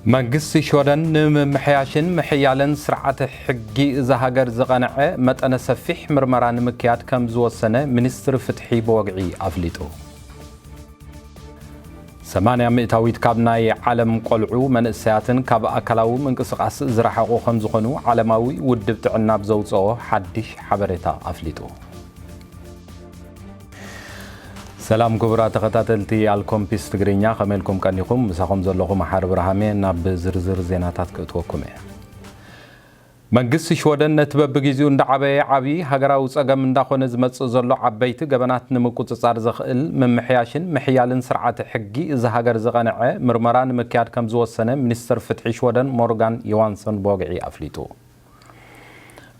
መንግስቲ ሽወደን ንምምሕያሽን ምሕያልን ስርዓተ ሕጊ እዛ ሃገር ዝቐንዐ መጠነ ሰፊሕ ምርመራ ንምክያድ ከም ዝወሰነ ሚኒስትሪ ፍትሒ ብወግዒ ኣፍሊጡ። ሰማንያ ሚእታዊት ካብ ናይ ዓለም ቆልዑ መንእሰያትን ካብ ኣካላዊ ምንቅስቓስ ዝረሓቑ ከም ዝኾኑ ዓለማዊ ውድብ ጥዕና ብዘውፅኦ ሓድሽ ሓበሬታ ኣፍሊጡ። ሰላም ክቡራት ተኸታተልቲ ኣልኮምፒስ ትግርኛ፣ ከመይ ኢልኩም ቀኒኹም? ምሳኹም ዘለኹ መሓሪ ብርሃሜ። ናብ ዝርዝር ዜናታት ክእትወኩም እየ። መንግስቲ ሽወደን ነቲ በብግዜኡ እንዳዓበየ ዓብዪ ሃገራዊ ጸገም እንዳኾነ ዝመጽእ ዘሎ ዓበይቲ ገበናት ንምቁጽጻር ዘኽእል ምምሕያሽን ምሕያልን ስርዓተ ሕጊ እዛ ሃገር ዝቐንዐ ምርመራ ንምክያድ ከም ዝወሰነ ሚኒስትር ፍትሒ ሽወደን ሞርጋን ዮሃንሰን ብወግዒ ኣፍሊጡ።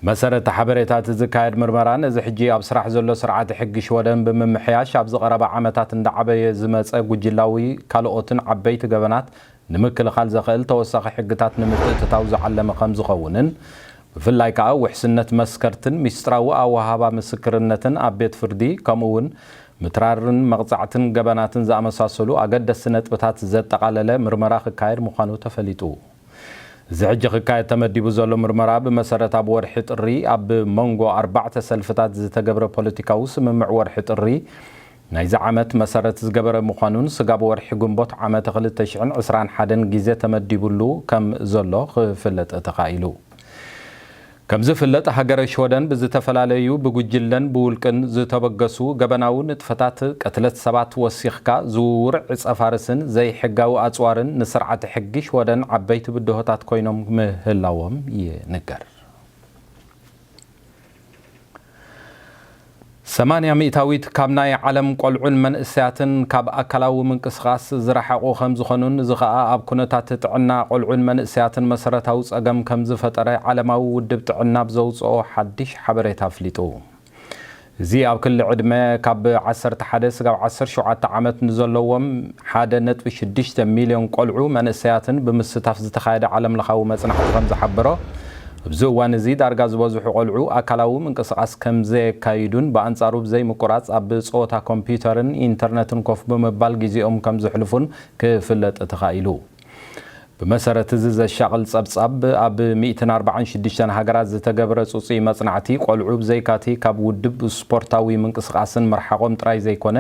መሰረት ሓበሬታ እቲ ዝካየድ ምርመራ ነዚ ሕጂ ኣብ ስራሕ ዘሎ ስርዓተ ሕጊ ሽወደን ብምምሕያሽ ኣብዚ ቀረባ ዓመታት እንዳዓበየ ዝመጸ ጉጅላዊ ካልኦትን ዓበይቲ ገበናት ንምክልኻል ዘኽእል ተወሳኺ ሕግታት ንምትእትታው ዝዓለመ ከም ዝኸውንን ብፍላይ ከኣ ውሕስነት መስከርትን ሚስጥራዊ ኣወሃህባ ምስክርነትን ኣብ ቤት ፍርዲ ከምኡ እውን ምትራርን መቕጻዕትን ገበናትን ዝኣመሳሰሉ ኣገደስቲ ነጥብታት ዘጠቓለለ ምርመራ ክካየድ ምዃኑ ተፈሊጡ። እዚ ሕጂ ክካየድ ተመዲቡ ዘሎ ምርመራ ብመሰረት ኣብ ወርሒ ጥሪ ኣብ መንጎ ኣርባዕተ ሰልፍታት ዝተገብረ ፖለቲካዊ ስምምዕ ወርሒ ጥሪ ናይዚ ዓመት መሰረት ዝገበረ ምዃኑን ስጋብ ወርሒ ግንቦት ዓመተ ክልተ ሽሕን ዕስራን ሓደን ግዜ ተመዲቡሉ ከም ዘሎ ክፍለጥ ተኻኢሉ። ከም ዝፍለጥ ሃገረ ሽወደን ብዝተፈላለዩ ብጉጅለን ብውልቅን ዝተበገሱ ገበናዊ ንጥፈታት ቅትለት ሰባት ወሲኽካ ዝውውር ዕጸ ፋርስን ዘይሕጋዊ ኣጽዋርን ንስርዓተ ሕጊ ሽወደን ዓበይቲ ብድሆታት ኮይኖም ምህላዎም ይንገር። ሰማንያ ሚእታዊት ካብ ናይ ዓለም ቆልዑን መንእሰያትን ካብ ኣካላዊ ምንቅስቓስ ዝረሓቑ ከም ዝኾኑን እዚ ኸኣ ኣብ ኩነታት ጥዕና ቆልዑን መንእሰያትን መሰረታዊ ጸገም ከም ዝፈጠረ ዓለማዊ ውድብ ጥዕና ብዘውጽኦ ሓድሽ ሓበሬታ ኣፍሊጡ። እዚ ኣብ ክሊ ዕድመ ካብ ዓሰርተ ሓደ ስጋብ ዓሰርተ ሸውዓተ ዓመት ንዘለዎም ሓደ ነጥቢ ሽዱሽተ ሚልዮን ቆልዑ መንእሰያትን ብምስታፍ ዝተኻየደ ዓለምለኻዊ መጽናዕቲ ከም ዝሓበሮ፣ ኣብዚ እዋን እዚ ዳርጋ ዝበዝሑ ቆልዑ ኣካላዊ ምንቅስቓስ ከም ዘየካይዱን ብኣንጻሩ ብዘይምቁራጽ ኣብ ጸወታ ኮምፒውተርን ኢንተርነትን ኮፍ ብምባል ግዜኦም ከም ዝሕልፉን ክፍለጥ ተኻኢሉ። ብመሰረት እዚ ዘሻቕል ጸብጻብ፣ ኣብ ሚእትን ኣርባዓን ሽዱሽተን ሃገራት ዝተገብረ ጽጹይ መጽናዕቲ፣ ቆልዑ ብዘይካቲ ካብ ውድብ ስፖርታዊ ምንቅስቓስን ምርሓቖም ጥራይ ዘይኮነ፣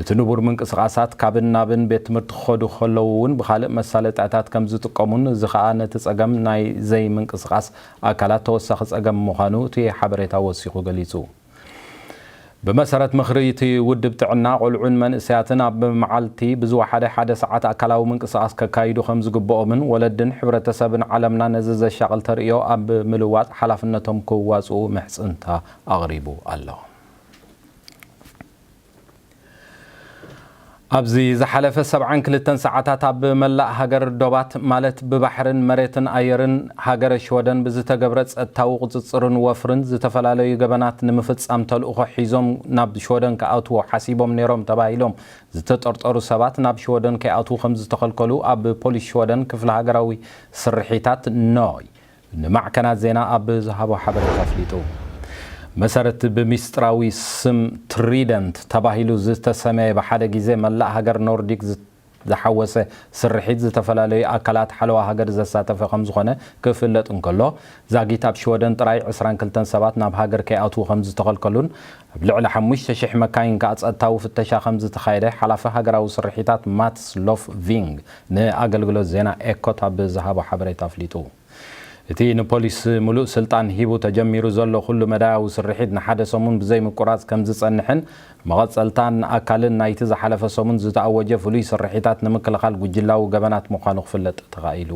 እቲ ንቡር ምንቅስቓሳት ካብን ናብን ቤት ትምህርቲ ክኸዱ ከለዉ እውን ብኻልእ መሳለጥያታት ከም ዝጥቀሙን፣ እዚ ኸኣ ነቲ ጸገም ናይ ዘይምንቅስቓስ ኣካላት ተወሳኺ ጸገም ምዃኑ እቲ ሓበሬታ ወሲኹ ገሊጹ። ብመሰረት ምኽሪ እቲ ውድብ ጥዕና፣ ቆልዑን መንእሰያትን ኣብ መዓልቲ ብዝወሓደ ሓደ ሰዓት ኣካላዊ ምንቅስቓስ ከካይዱ ከም ዝግብኦምን ወለድን ሕብረተሰብን ዓለምና ነዚ ዘሻቕል ተርእዮ ኣብ ምልዋጥ ሓላፍነቶም ክዋጽኡ ምሕጽንታ ኣቕሪቡ ኣሎ። ኣብዚ ዝሓለፈ ሰብዓን ክልተን ሰዓታት ኣብ መላእ ሃገር ዶባት ማለት ብባሕርን መሬትን ኣየርን ሃገረ ሽወደን ብዝተገብረ ጸጥታዊ ቁጽጽርን ወፍርን ዝተፈላለዩ ገበናት ንምፍጻም ተልእኾ ሒዞም ናብ ሽወደን ክኣትዉ ሓሲቦም ነይሮም ተባሂሎም ዝተጠርጠሩ ሰባት ናብ ሽወደን ከይኣትዉ ከም ዝተኸልከሉ ኣብ ፖሊስ ሽወደን ክፍሊ ሃገራዊ ስርሒታት ኖይ ንማዕከናት ዜና ኣብ ዝሃቦ ሓበሬታ ኣፍሊጡ። መሰረት ብሚስጥራዊ ስም ትሪደንት ተባሂሉ ዝተሰመየ ብሓደ ግዜ መላእ ሃገር ኖርዲክ ዝ-፣ ዝሓወሰ ስርሒት ዝተፈላለዩ ኣካላት ሓለዋ ሃገር ዘሳተፈ ከም ዝኾነ ክፍለጥ እንከሎ፣ ዛጊት ኣብ ሽወደን ጥራይ ዕስራን ክልተን ሰባት ናብ ሃገር ከይኣትዉ ከም ዝተኸልከሉን ኣብ ልዕሊ ሓሙሽተ ሽሕ መካይን ከኣ ጸጥታዊ ፍተሻ ከም ዝተኻየደ ሓላፊ ሃገራዊ ስርሒታት ማትስ ሎፍ ቪንግ ንኣገልግሎት ዜና ኤኮት ኣብ ዝሃቦ ሓበሬታ ኣፍሊጡ። እቲ ንፖሊስ ምሉእ ስልጣን ሂቡ ተጀሚሩ ዘሎ ኩሉ መዳያዊ ስርሒት ንሓደ ሰሙን ብዘይምቁራጽ ከም ዝጸንሕን መቐጸልታን ኣካልን ናይቲ ዝሓለፈ ሰሙን ዝተኣወጀ ፍሉይ ስርሒታት ንምክልኻል ጉጅላዊ ገበናት ምዃኑ ክፍለጥ ተኻኢሉ።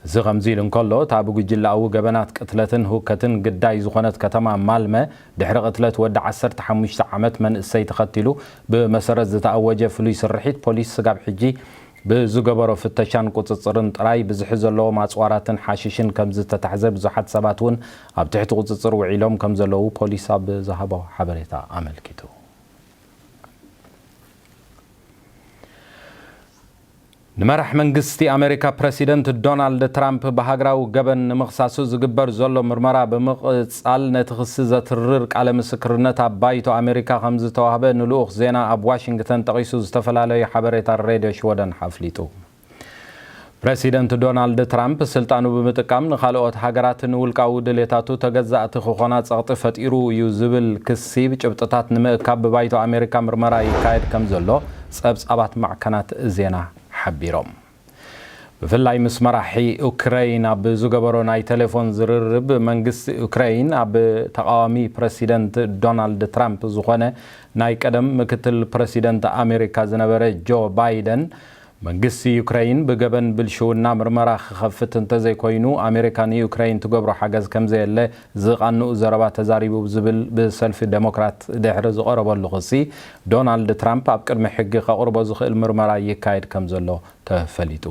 እዚ ከምዚ ኢሉ እንከሎ፣ እታ ብጉጅላዊ ገበናት ቅትለትን ህውከትን ግዳይ ዝኾነት ከተማ ማልመ፣ ድሕሪ ቅትለት ወዲ ዓሰርተ ሓሙሽተ ዓመት መንእሰይ ተኸቲሉ ብመሰረት ዝተኣወጀ ፍሉይ ስርሒት፣ ፖሊስ ስጋብ ሕጂ ብዝገበሮ ፍተሻን ቁጽጽርን ጥራይ ብዝሒ ዘለዎም ኣጽዋራትን ሓሽሽን ከም ዝተታሕዘ፣ ብዙሓት ሰባት እውን ኣብ ትሕቲ ቁጽጽር ውዒሎም ከም ዘለዉ ፖሊስ ኣብ ዝሃቦ ሓበሬታ ኣመልኪቱ። ንመራሕ መንግስቲ ኣሜሪካ ፕረሲደንት ዶናልድ ትራምፕ ብሃገራዊ ገበን ንምኽሳሱ ዝግበር ዘሎ ምርመራ ብምቕጻል፣ ነቲ ክሲ ዘትርር ቃለ ምስክርነት ኣብ ባይቶ ኣሜሪካ ከም ዝተዋህበ ንልኡኽ ዜና ኣብ ዋሽንግተን ጠቒሱ ዝተፈላለዩ ሓበሬታ ሬድዮ ሽወደን ኣፍሊጡ። ፕረሲደንት ዶናልድ ትራምፕ ስልጣኑ ብምጥቃም ንኻልኦት ሃገራትን ውልቃዊ ድሌታቱ ተገዛእቲ ክኾና ጸቕጢ ፈጢሩ እዩ ዝብል ክሲ ጭብጥታት ንምእካብ ብባይቶ ኣሜሪካ ምርመራ ይካየድ ከም ዘሎ ጸብጻባት ማዕከናት ዜና ሓቢሮም። ብፍላይ ምስ መራሒ ዩክረይን ኣብ ዝገበሮ ናይ ቴሌፎን ዝርርብ፣ መንግስቲ ዩክረይን ኣብ ተቓዋሚ ፕረሲደንት ዶናልድ ትራምፕ ዝኾነ ናይ ቀደም ምክትል ፕረሲደንት ኣሜሪካ ዝነበረ ጆ ባይደን መንግስቲ ዩክረይን ብገበን ብልሽውና ምርመራ ክኸፍት እንተዘይኮይኑ ኣሜሪካ ንዩክረይን ትገብሮ ሓገዝ ከምዘየለ ዝቓንኡ ዘረባ ተዛሪቡ ዝብል ብሰልፊ ዴሞክራት ድሕሪ ዝቐረበሉ ክሲ፣ ዶናልድ ትራምፕ ኣብ ቅድሚ ሕጊ ከቕርቦ ዝኽእል ምርመራ ይካየድ ከም ዘሎ ተፈሊጡ።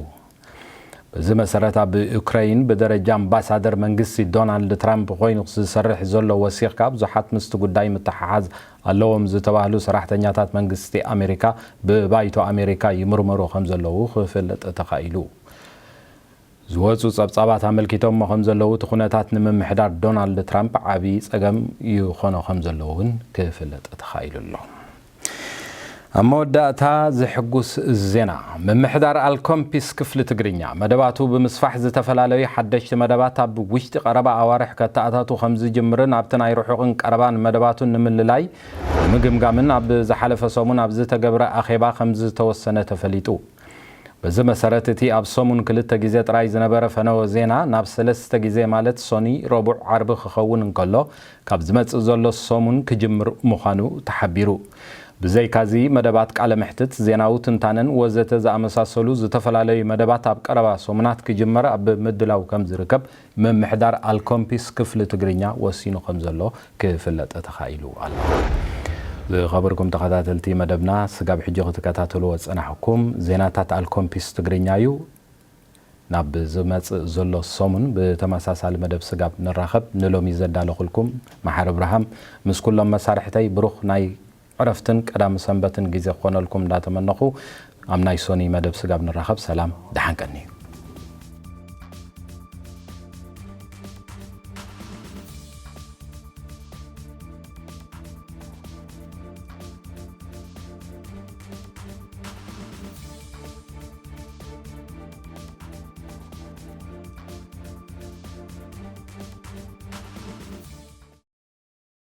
በዚ መሰረት ኣብ ዩክረይን ብደረጃ ኣምባሳደር መንግስቲ ዶናልድ ትራምፕ ኮይኑ ዝሰርሕ ዘሎ ወሲኽካ ብዙሓት ምስቲ ጉዳይ ምትሓሓዝ ኣለዎም ዝተባህሉ ሰራሕተኛታት መንግስቲ ኣሜሪካ ብባይቶ ኣሜሪካ ይምርመሩ ከም ዘለዉ ክፍለጥ ተኻኢሉ። ዝወፁ ጸብጻባት ኣመልኪቶሞ ከም ዘለዉ እቲ ኩነታት ንምምሕዳር ዶናልድ ትራምፕ ዓብዪ ጸገም ይኾኖ ከም ዘለዉ እውን ክፍለጥ ተኻኢሉ ኣሎ። ኣብ መወዳእታ ዘሕጉስ ዜና። ምምሕዳር ኣልኮምፒስ ክፍሊ ትግርኛ መደባቱ ብምስፋሕ ዝተፈላለዩ ሓደሽቲ መደባት ኣብ ውሽጢ ቀረባ ኣዋርሕ ከተኣታቱ ከም ዝጅምርን ኣብቲ ናይ ርሑቕን ቀረባን መደባቱ ንምልላይ ንምግምጋምን ኣብ ዝሓለፈ ሰሙን ኣብ ዝተገብረ ኣኼባ ከም ዝተወሰነ ተፈሊጡ። በዚ መሰረት እቲ ኣብ ሰሙን ክልተ ግዜ ጥራይ ዝነበረ ፈነወ ዜና ናብ ሰለስተ ግዜ ማለት ሶኒ፣ ረቡዕ፣ ዓርቢ ክኸውን እንከሎ ካብ ዝመጽእ ዘሎ ሰሙን ክጅምር ምዃኑ ተሓቢሩ። ብዘይካዚ መደባት ቃለ መሕትት፣ ዜናዊ ትንታነን ወዘተ ዝኣመሳሰሉ ዝተፈላለዩ መደባት ኣብ ቀረባ ሰሙናት ክጅመር ኣብ ምድላው ከም ዝርከብ ምምሕዳር ኣልኮምፒስ ክፍሊ ትግርኛ ወሲኑ ከም ዘሎ ክፍለጥ ተኻኢሉ ኣሎ። ዝኸበርኩም ተኸታተልቲ መደብና፣ ስጋብ ሕጂ ክትከታተልዎ ዝጸናሕኩም ዜናታት ኣልኮምፒስ ትግርኛ እዩ። ናብ ዝመጽእ ዘሎ ሰሙን ብተመሳሳሊ መደብ ስጋብ ንራኸብ፣ ንሎሚ ዘዳለኹልኩም መሓር እብርሃም ምስ ኩሎም መሳርሕተይ ብሩኽ ናይ ዕረፍትን ቀዳም ሰንበትን ግዜ ክኾነልኩም እንዳተመነኹ፣ ኣብ ናይ ሶኒ መደብ ስጋብ ንራኸብ ሰላም፣ ደሓን ቀኒ።